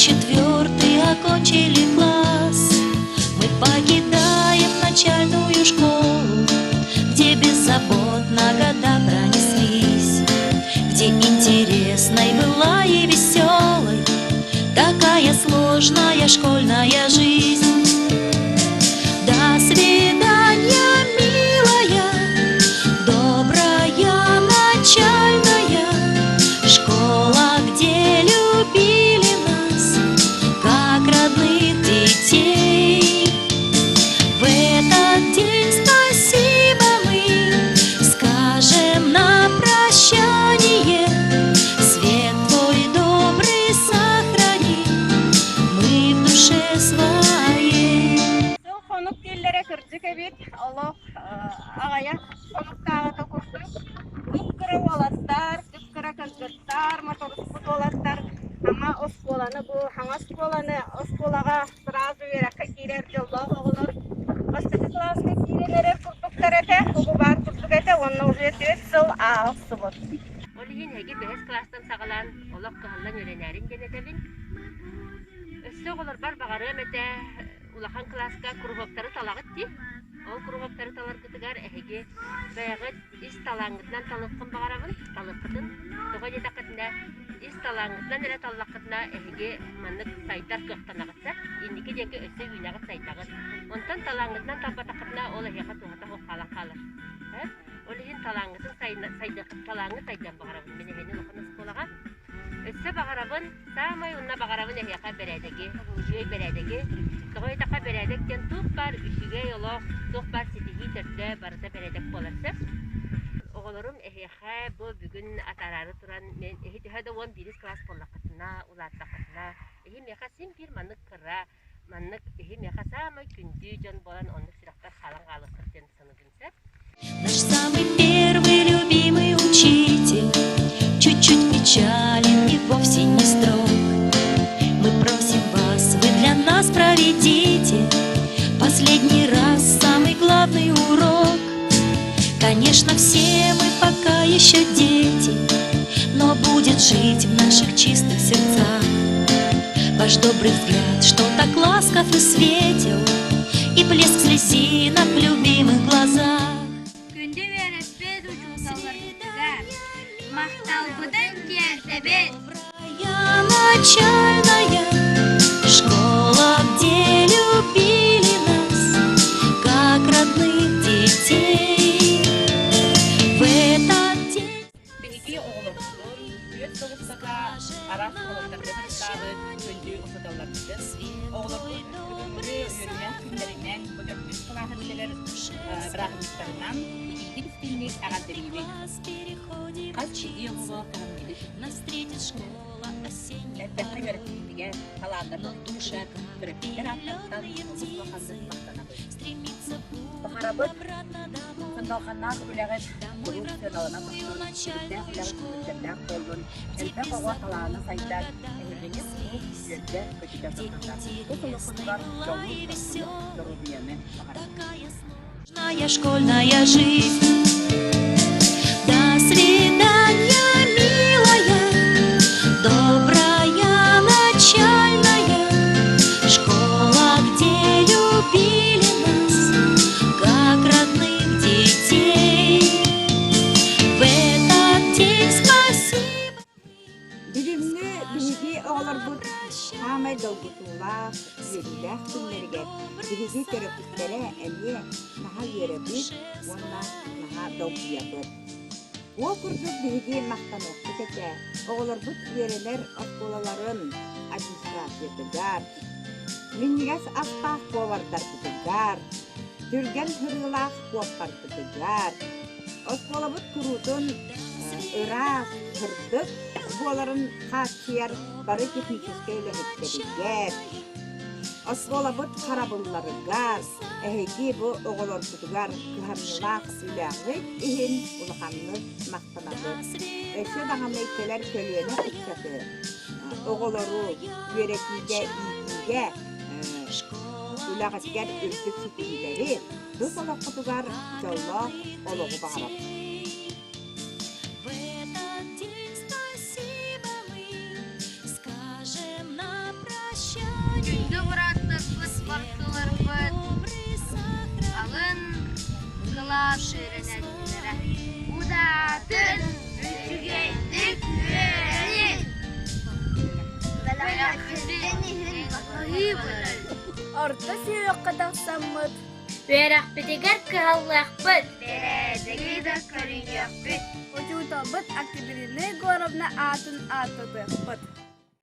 Четвертый окончили класс. Мы покидаем начальную школу, Где беззаботно года пронеслись, Где интересной была и веселой Такая сложная школьная жизнь. До свидания, милая, добрая начальная школа, где любили нас, как родных детей. В этот день спасибо мы скажем на прощание. Свет твой добрый сохрани мы в душе своей. Сыл хонук дииллэрэ кырдьык эбит, олох аҕыйах хонуктааҕыта курдук кып-кыра уолаттар, кып-кыра кыргыттар, моторуспут уолаттар саҥа оскуоланы бу саҥа оскуоланы оскуолаҕа сразу үөрэххэ киирэр дьоллоох оҕолор бастакы кылааска киирэн эрэр курдуктар этэ, угу баар курдук этэ уонна уже 4 сыл ааһа охсубут. Ол иһин эһиги бэһис кылаастан саҕалаан олох кыһаллан үөрэнээрин диэн этэбин. Өссө оҕолорбор баҕарыам этэ улахан кылааска куруһуоктары талаҕыт дии. Ол куруһуоктары таларгытыгар эһиги бэйэҕит ис талааҥҥытынан талыаххын баҕарабын, талыаххытын. Тоҕо диэтэххитинэ, ис талааҥҥытынан эрэ таллаххытына эһиги маннык сайдар кыахтанаҕыт да, инники диэки өссө үүнэҕит сайдаҕыт. Онтон талааҥҥытынан талбатаххытына ол эһиэхэ туһата суох хаалан хаалар. Ол иһин талааҥҥытын сайдыаххыт, талааҥҥыт сайдыан баҕарабын мин эһини улахан оскуолаҕа. Өссө баҕарабын, саамай уонна баҕарабын эһиэхэ бэрээдэги, үчүгэй бэрээдэги. Тоҕо диэтэххэ бэрээдэк диэн туох баар үчүгэй олох, туох баар ситиһии төрдө барыта бэрээдэк буолар сөп. Оҕолорум эһиэхэ бу бүгүн атаараары туран мен эһи төһө да 11 кылаас буоллаххытына, улааттаххытына, эһи миэхэ син биир маннык кыра, маннык эһи миэхэ саамай күндү дьон буолан оннук сүрэхпэр хаалан хаалыаххыт диэн саныыбын сөп. Наш самый первый любимый учитель Чуть-чуть печален и вовсе не строг. Мы просим вас, вы для нас проведите Последний раз самый главный урок. Конечно, все мы пока еще дети, Но будет жить в наших чистых сердцах Ваш добрый взгляд, что так ласков и светел, И блеск слезинок в любимых глазах. Күндү үөрэппит учууталларбытыгар махталбытын тиэрдэбит. Добрая начальная школа, где любили нас, как родных детей. В этот день Биһиги оҕолорбутун 4 сыл устата араас оҕолордорго сырыттаабыт күндү учууталларбытын, оҕолорбут бүгүҥҥү үөрүүлээх күннэринэн, бу төрдүс кылааһы бүтэрэр бырааһынньыктарынан итиитик-истиҥник эҕэрдэлиибит. Хас биирдии оҕоҕо кыһамньыбыт элбэххэ үөрэппитигэр, талааннарын арыйбытыгар төрөппүттэр ааттарыттан олус улаханнык махтанабыт. Баҕарабыт сындалҕаннаах үлэҕит куруук сыаналана турдун, түбүктээх үлэҕит түмүктэрдээх буоллун, элбэх оҕо талаана сайдан, эһигини куруук үөрдэ-көтүтэ турдуннар. Тус олоххутугар дьолу-соргуну, доруобуйаны баҕарабыт. Школьная жизнь. До свидания, милая, добрая начальная школа, где любили нас, как родных детей. В этот день спасибо. Бүгүҥҥү биһиги оҕолорбут саамай долгутуулаах, үөрүүлээх күннэригэр биһиги төрөппүттэрэ эмиэ наһаа үөрэбит уонна наһаа долгуйабыт. Ол курдук биһиги махтаныахпыт этэ оҕолорбут үөрэнэр оскуолаларын администрациятыгар, минньигэс астаах повардарбытыгар, түргэн сырыылаах куоппарбытыгар, Оскуолабыт куруутун ыраас, сырдык буоларын хааччыйар бары техническэй үлэһиттэригэр, оскуолабыт харабылларыгар эһиги бу оҕолоргутугар кыһамньылаах үлэҕит иһин улаханнык махтанабыт. Өссө даҕаны кэлэр көлүөнэ ыччаты оҕолору үөрэтиигэ, иитиигэ үлэҕитигэр үрдүк ситиһиилэри, тус олоххутугар дьоллоох олоҕу баҕарабын. В этот день спасибо мы скажем на прощание. кылаас үөрэнээччилэрэ Удаатын үчүгэйдик үөрэниҥ! Бэлэххитин иһин баһыыбытын! Орто сүһүөххэ тахсаммыт Үөрэхпитигэр кыһаллыахпыт, бэрээдэги да көрүнүөхпүт. Учууталбыт Октябрина Егоровна аатын ааттатыахпыт.